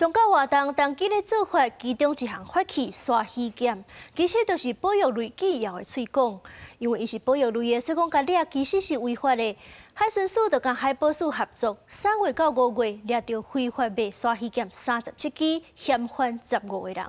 宗教活動當今的做法，其中一項法器鯊魚劍，其實就是保育類巨鰩的喙管。因為伊是保育類的，所以講共掠其實是違法的。海巡署就佮海保署合作，3月到5月掠著非法賣鯊魚劍37支，嫌犯15個人。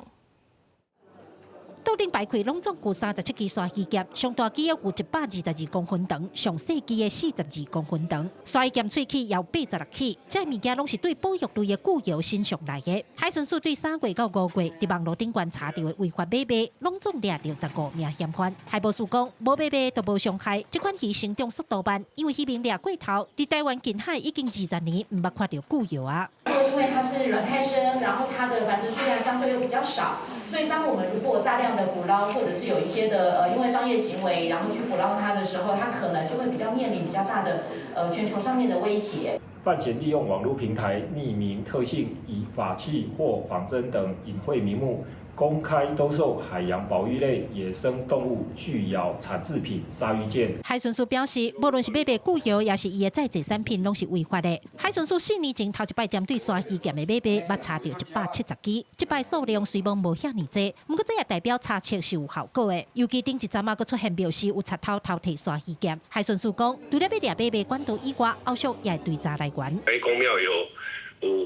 島頂排開攏總有37支鯊魚劍，上大支有122公分長，上細支的42公分長。鯊魚劍喙齒有86齒，這物件攏是對保育類的巨鰩身上來的。海巡署對3月到5月佇網路頂懸查著的違法買賣，攏總掠著15名嫌犯。海保署講，無買賣就無傷害。這款魚成長速度慢，因為漁民掠過頭，佇台灣近海已經20年毋捌看著巨鰩啊。因為它是卵胎生，然後它的繁殖數量相對又比較少，所以當我們如果大量的捕撈，或者是有一些的因為商業行為，然後去捕撈它的時候，它可能就會比較面臨比較大的全球上面的威脅。犯嫌利用網路平台匿名特性，以法器或仿真等隱晦名目，公開兜售海洋保育類野生動物巨鰩產製品鯊魚劍。海巡署表示，無論是買賣巨鰩，抑是伊的再製產品，攏是違法的。海巡署4年前頭一擺針對鯊魚劍的買賣，捌查著170支，這擺數量雖罔無遐爾濟，毋過這也代表查冊是有效果的。尤其頂一陣仔閣出現廟時有賊偷偷提鯊魚劍，海巡署講，除了欲掠買賣管道以外，後續也會追查來源。喺宮廟有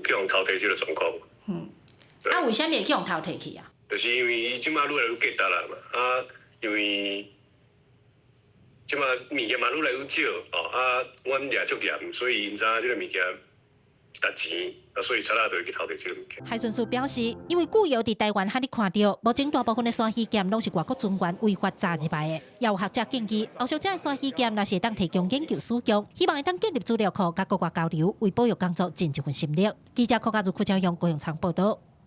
去予偷提這个狀況。啊，為啥物會去予偷提去啊？就是因為伊這馬愈來愈結達啦嘛，啊，因為這馬物件嘛愈來愈少，哦，啊，阮掠足嚴，所以𪜶知影這个物件值錢，啊，所以賊仔就會去偷提這个物件。海巡署表示，因為巨鰩佇台灣罕咧看著，目前大部分的鯊魚劍攏是外國船員違法鍘入來的。也有學者建議，後續這个鯊魚劍若是會當提供研究使用，希望會當建立資料庫，佮國外交流，為保育工作盡一份心力。記者柯家如、柯昭陽、高永昌報道。